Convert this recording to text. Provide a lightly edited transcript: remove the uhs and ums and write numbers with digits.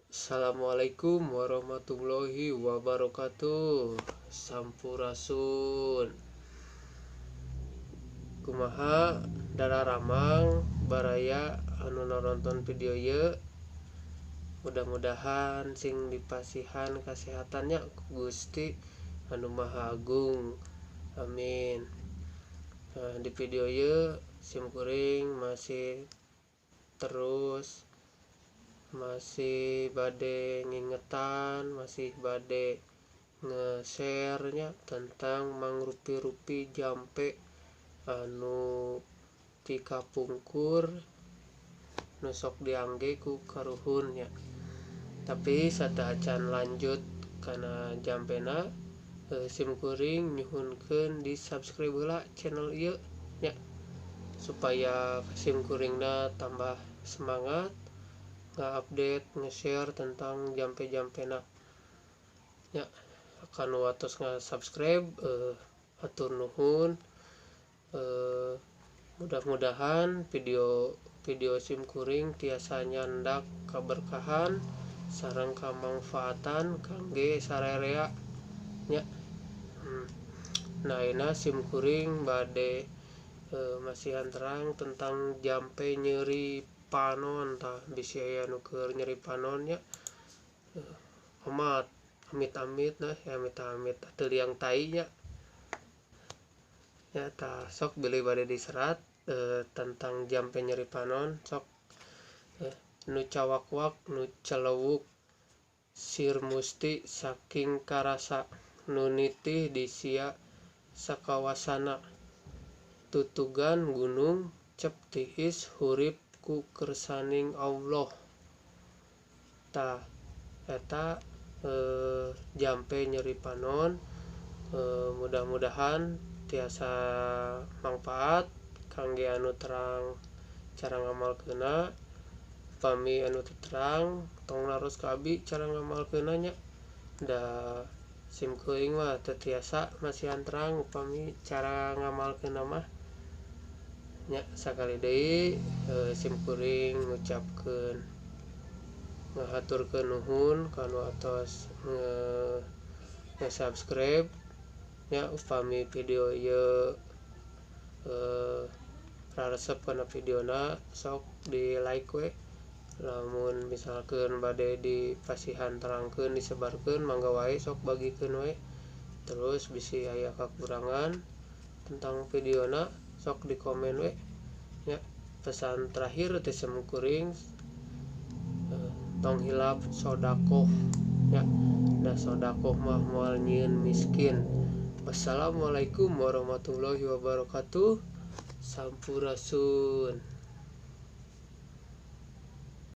Assalamualaikum warahmatullahi wabarakatuh. Sampurasun. Kumaha dararamang baraya anu nonton video ieu. Mudah-mudahan sing dipasihan kasehatannya ku Gusti anu Maha Agung. Amin. Nah, di video ieu sim kuring masih terus masih bade ngingetan, masih bade nge-share nya tentang mangrupi-rupi jampe anu ti kapungkur nu sok diangge ku karuhun nya. Tapi sateuacan lanjut kana jampena, sim kuring nyuhunkeun di subscribe heula channel ieu nya, supaya sim kuringna tambah semangat nge-update, nge-share tentang jampe-jampena ya. Akan watos nge-subscribe, hatur nuhun. Mudah-mudahan video sim kuring tiasa nyandak kaberkahan sareng kamangfaatan kangge sarerea nya. Nah, ayeuna sim kuring bade masihan terang tentang jampe nyeri panon. Tah, bisi aya nu keur nyeri panon nya. Omat amit-amit, nah ya, amit-amit teu liang tai nya. Ya tah, sok bilih bade diserat tentang jampe nyeri panon, sok nu cawakwak nu celewuk sir musti saking karasa nu nitih di sia sakawasana tutugan gunung cep tiis hurip ku kersaning Allah. Tah, eta jampe nyeri panon. Mudah-mudahan tiasa manfaat kangge anu terang cara ngamalkeunna. Upami anu teu terang, tong naros ka abi cara ngamalkeunna nya, da sim kuring mah teu tiasa masihan terang upami cara ngamalkeunna mah nya. Sakali deui, sim kuring ngucapkeun ngahaturkeun nuhun kanu atos nge-subscribe nya. Upami video ieu raresep kana videona, sok di like we. Lamun misalkeun bade dipasihan terangkeun, disebarkeun, mangga wae, sok bagikeun we. Terus bisi aya kakurangan tentang videona, sok di komen we nya. Pesan terakhir ti sim kuring, tong hilap sodakoh nya, da sodakoh mah moal nyieun miskin. Wassalamualaikum warahmatullahi wabarakatuh. Sampurasun.